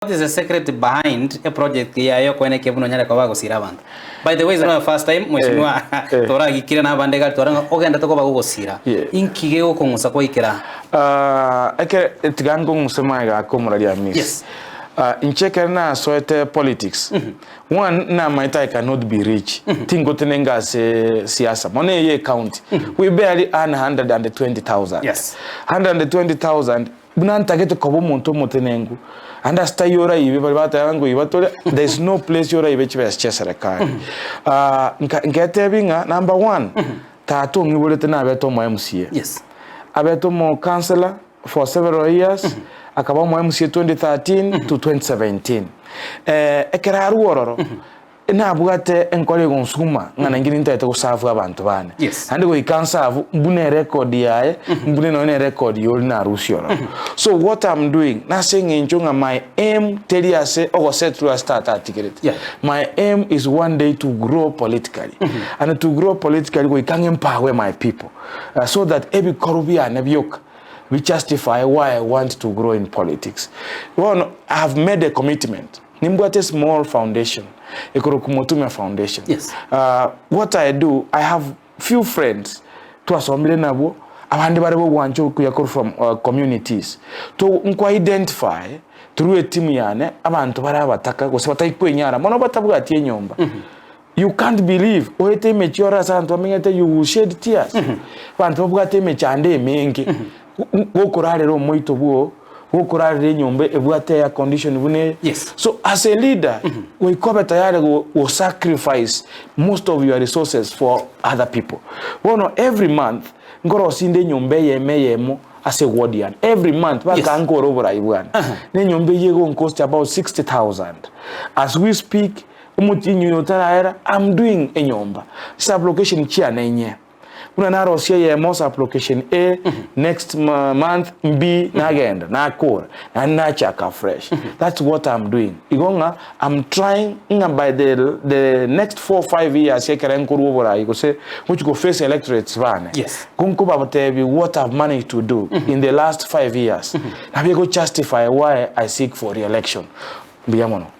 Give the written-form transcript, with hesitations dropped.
What is the secret behind a project yaye yokoenekia buna onyare koba agosira abanto? By the way is not the first time mheshimiwa toragikire na abande iga twarora ng'a ogendete koba gogosira. Inki gegokong'usa kwaikera aa? Ah, ekere tiga nkong'use magega ake omorari Amisi. Yes. Ah, inche ekere nasoete politics, one namaete I cannot be rich, tingotenenga ase siasa, mono eye ecounty, we barely earn 120,000. 120,000 Buna ntagete koba omonto omotenenku, ande ase taiyo oraibe, baria bateba nkoiba tore, there is no place oraibe chibesa chia eserekari. Ah, nka nketebi ng'a number one, tata ong'iborete nabete omo MCA. Abete omo councillor for several years, akaba omo MCA 2013 to 2017. Ekero arwa ororo, Nabwate enkoro egonsuguma ng'a nainche nintagete gosafu abanto bane. Naende goika nsafu mbune erecord yaye, mbune nonya ne erecord ya oria narusia ororo. So what am doing, nase eng'encho ng'a my aim teri ase ogosettle ase tata atigerete. My aim is one day to grow politically. And to grow politically goika ng'e mpawe my people. So that ebikorwa biane bioka bi justify why I want to grow in politics. Bono I have made a commitment. Nimbwate small foundation ekorokwa Motume Foundation. Yes. What I do, I have few friends twasomire nabwo, abande bare bogwancha okuya korwa from communities. To nkwa identify through etimu yane abanto bare abataka gose batari kwenyara mono batabwati enyomba. You can't believe oete emechie ore ase abanto bamenyete you will shed tears. Abanto babwate emechando emenge gokorarera omoito bwo gokorarera enyomba ebwate air condition buna eye. Yes. So as a leader goika obe tayari go go sacrifice most of your resources for other people. Bono every month nkorosia inde enyomba eyemo eyemo ase eward yane every month Yes. bakankora oborai bwane. Na enyomba eyio egonkost about 60,000. As we speak Omotienyi oyo otaraera, am doing enyomba, sub-location chiane inye. Buna narosia eyemo sub-location A, next month B, nagenda, nakora, naende nachaka afresh. That's what am doing. Igo ng'a am trying ng'a by the the next 4, 5 years ekere nkorwa oborai gose ngochi go face electorates bane, Yes. ko nkobatebi what I've managed to do in the last 5 years, nabo ego justify why I seek for re-election. Mbuya mono.